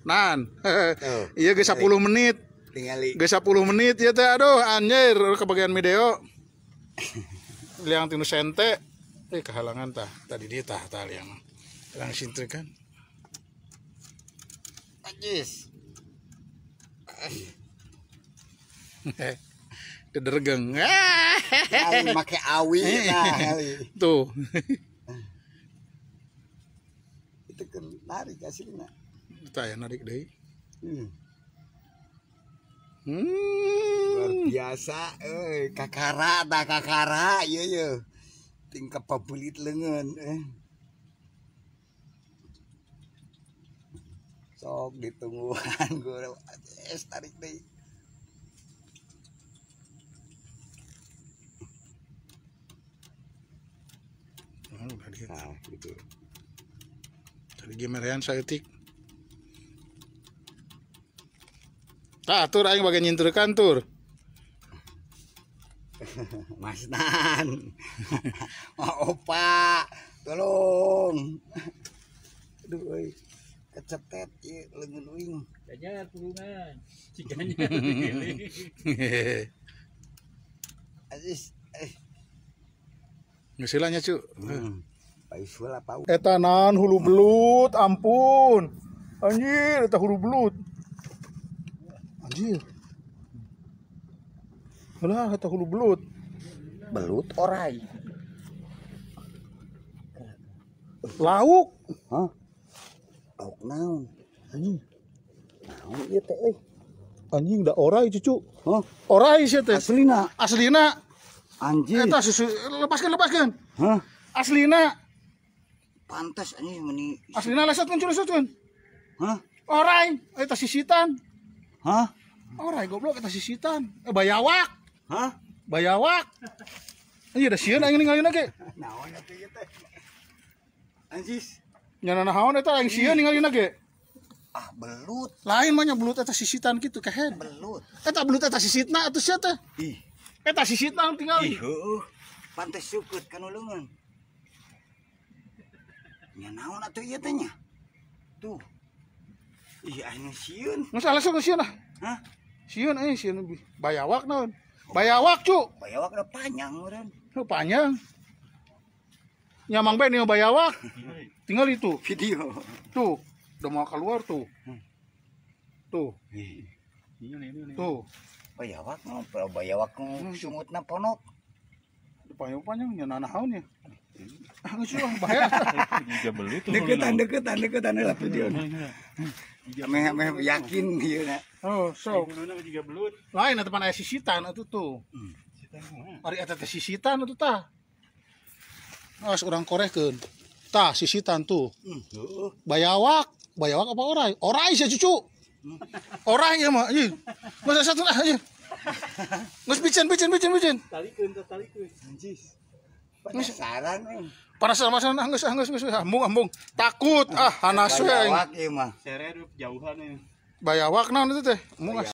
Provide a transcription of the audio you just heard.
Nan. Iya geus 10 menit. Tingali. Geus 10 menit ya teh, aduh anjir kebagian video. Liang tinu sente. Kehalangan tah. Tadi dia tah tah liang. Liang sintrekan. Ajis. Kedergeng. Kali make awi nah kali. Tuh. Itu kan narik aslinya. Tah ya narik deui. Luar biasa euy, kakara tah kakara ieu ye. Tingkah pabelit leungeun Sok ditungguan gua es tarik deui. Udah dia. Nah, gitu. Tadi gemerean saeutik. Tah tur aing bagian nyinterkan tur. Mas Nan. Opa, tolong. Aduh euy. Kecetet ieu leungeun uing. Kayaknya kurungan. Ciganya. Aziz, Geus heula nya, Cu. Pais heula pau. Eta naon hulu belut, ampun. Anjir, eta hulu belut. Anjir. Lah, eta hulu belut. Belut orai. Lauk. Hah? Lauk naon? Anjing. Naon ieu teh euy? Anjing da orai, Cucu. Hah? Orai sia teh. Aslina. Aslina. Anjir. Eta susu lepaskan, lepaskan. Hah? Aslina. Pantes anjing meni. Aslina lesotkeun, Cu, lesotkeun. Hah? Orai, eta sisitan. Hah? Orai goblok eta sisitan. Bayawak. Hah? Bayawak. Ieu da sieun aing ningalina ge. Naon atuh ieu teh? Anjis. Nya naon eta aing sieun ningalina ge. Ah, belut. Lain mah nya belut eta sisitan kitu kehed. Belut. Eta belut eta sisitna atuh sia teh. Ih. Eta sisitna tinggal. Ih, heueuh. Pantes sukeut kana leungeun. Nya naon atuh ieu teh nya? Tuh. Ih, aing sieun. Geus alasan sieun ah. Hah? Sieun euy, sieun bayawak naon? Bayawak, Cu. Bayawak udah panjang meureun. Heuh panjang. Nya Mang Ben bayawak. Tinggal itu. Video. Tuh, udah mau keluar tuh. Tuh. Tuh. Bayawak mah, bayawak sungutna ponok. Panjang-panjang nya nanaon ya. Ah, geus ah, bahaya. Deketan, deketan, deketan lah video. Meh meh yakin ieu na. Oh, so. Juga belut. Lain eta pan aya sisitan atuh tuh. Ari eta teh sisitan atuh tah. Awas urang korehkeun. Tah sisitan tuh. Bayawak, bayawak apa orai? Orai sia Cucu. Orai ieu mah, ieu. Geus satu ah ieu. Geus bicen bicen bicen bicen. Talikeun tah talikeun. Anjis. Penasaran euy. Penasaran geus geus geus ambung ambung. Takut ah hanas we aing. Bayawak ieu mah. Sere jauhan ieu. Bayawak naon itu teh? Embung.